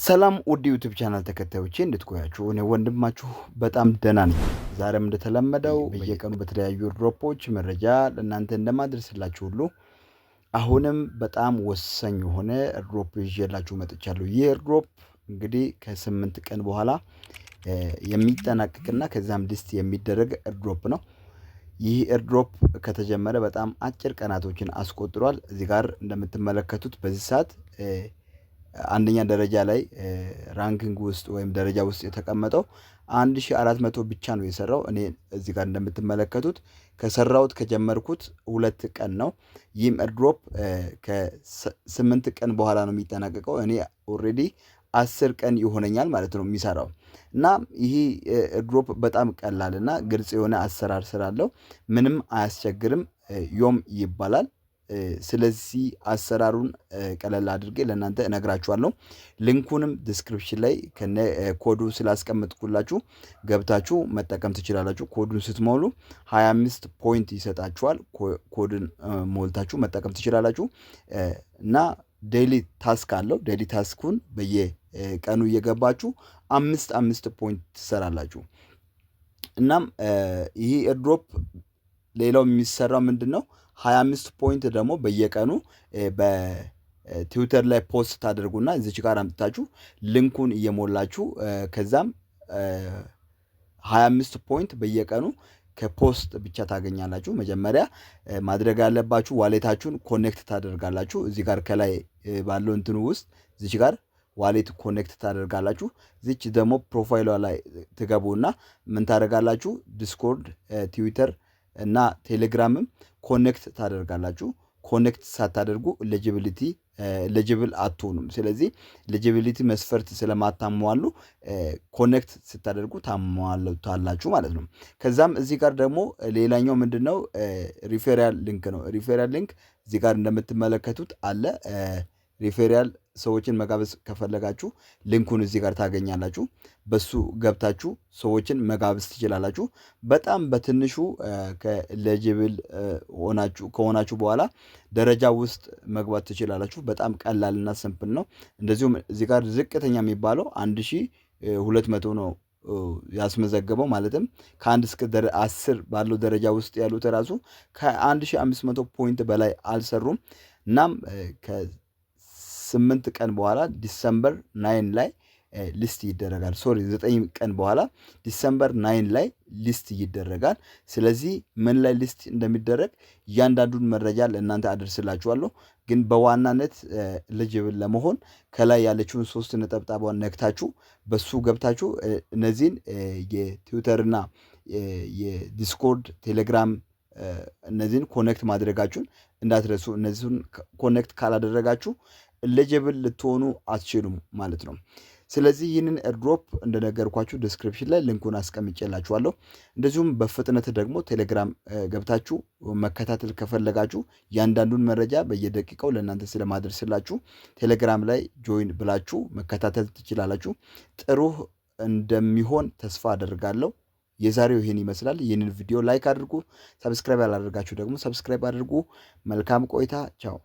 ሰላም ውድ YouTube channel ተከታዮቼ፣ እንዴት ቆያችሁ? እኔ ወንድማችሁ በጣም ደህና ነኝ። ዛሬም እንደተለመደው በየቀኑ በተለያዩ airdrop ኦች መረጃ ለእናንተ እንደማደርስላችሁ ሁሉ አሁንም በጣም ወሳኝ የሆነ airdrop ይዤላችሁ መጥቻለሁ። ይህ airdrop እንግዲህ ከ8 ቀን በኋላ የሚጠናቀቅና ከዛም list የሚደረግ airdrop ነው። ይህ airdrop ከተጀመረ በጣም አጭር ቀናቶችን አስቆጥሯል። እዚህ ጋር እንደምትመለከቱት በዚህ ሰዓት አንደኛ ደረጃ ላይ ranking ውስጥ ወይም ደረጃ ውስጥ የተቀመጠው 1400 ብቻ ነው የሰራው። እኔ እዚህ ጋር እንደምትመለከቱት ከሰራሁት ከጀመርኩት 2 ቀን ነው። ይህም airdrop ከ8 ቀን በኋላ ነው የሚጠናቀቀው። እኔ already 10 ቀን ይሆነኛል ማለት ነው የሚሰራው። እና ይህ airdrop በጣም ቀላል እና ግልጽ የሆነ አሰራር ስላለው ምንም አያስቸግርም። ዮም ይባላል። ስለዚህ አሰራሩን ቀለል አድርጌ ለእናንተ እነግራችኋለሁ። Link ኡንም description ላይ ከነ ኮዱ ስላስቀመጥኩላችሁ ገብታችሁ መጠቀም ትችላላችሁ። ኮዱን ስትሞሉ 25 point ይሰጣችኋል። ኮድን ሞልታችሁ መጠቀም ትችላላችሁ። እና daily task አለው። Daily task ኡን በየቀኑ እየገባችሁ አምስት አምስት point ትሰራላችሁ። እናም ይህ airdrop ሌላው የሚሰራው ምንድን ነው? 25 point ደግሞ በየቀኑ በትዊተር ላይ post ታደርጉና እዚች ጋር አምጥታችሁ link ኡን እየሞላችሁ ከዛም 25 point በየቀኑ ከ post ብቻ ታገኛላችሁ። መጀመሪያ ማድረግ ያለባችሁ wallet ኣችሁን connect ታደርጋላችሁ። እዚህ ጋር ከላይ ባለው እንትኑ ውስጥ እዚች ጋር wallet connect ታደርጋላችሁ። እዚች ደግሞ profile ሏ ላይ ትገቡና ምን ታደርጋላችሁ? Discord፣ ትዊተር እና ቴሌግራምም connect ታደርጋላችሁ። Connect ሳታደርጉ eligible አትሆኑም። ስለዚህ eligibility መስፈርት ስለማታሟሉ connect ስታደርጉ ታሟሉታላችሁ ማለት ነው። ከዛም እዚህ ጋር ደግሞ ሌላኛው ምንድን ነው? Referral link ነው። Referral link እዚህ ጋር እንደምትመለከቱት አለ። ሪፌራል ሰዎችን መጋበዝ ከፈለጋችሁ link ኡን እዚህ ጋር ታገኛላችሁ። በሱ ገብታችሁ ሰዎችን መጋበዝ ትችላላችሁ። በጣም በትንሹ ከ eligible ከሆናችሁ በኋላ ደረጃ ውስጥ መግባት ትችላላችሁ። በጣም ቀላልና simple ነው። እንደዚሁም እዚህ ጋር ዝቅተኛ የሚባለው 1200 ነው ያስመዘገበው፣ ማለትም ከ1 እስከ 10 ባለው ደረጃ ውስጥ ያሉት ራሱ ከ1500 point በላይ አልሰሩም። እናም ከ8 ቀን በኋላ December 9 ላይ list ይደረጋል። Sorry፣ 9 ቀን በኋላ December 9 ላይ list ይደረጋል። ስለዚህ ምን ላይ list እንደሚደረግ እያንዳንዱን መረጃ ለእናንተ አደርስላችኋለሁ። ግን በዋናነት eligible ለመሆን ከላይ ያለችውን ሶስት ነጠብጣቧን ነክታችሁ በሱ ገብታችሁ እነዚህን የትዊተርና የ Discord፣ ቴሌግራም እነዚህን connect ማድረጋችሁን እንዳትረሱ። እነዚህን connect ካላደረጋችሁ eligible ልትሆኑ አትችሉም ማለት ነው። ስለዚህ ይህንን airdrop እንደነገርኳችሁ description ላይ link ኡን አስቀምጬላችኋለሁ። እንደዚሁም በፍጥነት ደግሞ ቴሌግራም ገብታችሁ መከታተል ከፈለጋችሁ እያንዳንዱን መረጃ በየደቂቃው ለእናንተ ስለማደርስላችሁ ቴሌግራም ላይ join ብላችሁ መከታተል ትችላላችሁ። ጥሩ እንደሚሆን ተስፋ አደርጋለሁ። የዛሬው ይህን ይመስላል። ይህንን ቪዲዮ like አድርጉ። Subscribe ያላደረጋችሁ ደግሞ subscribe አድርጉ። መልካም ቆይታ። ቻው።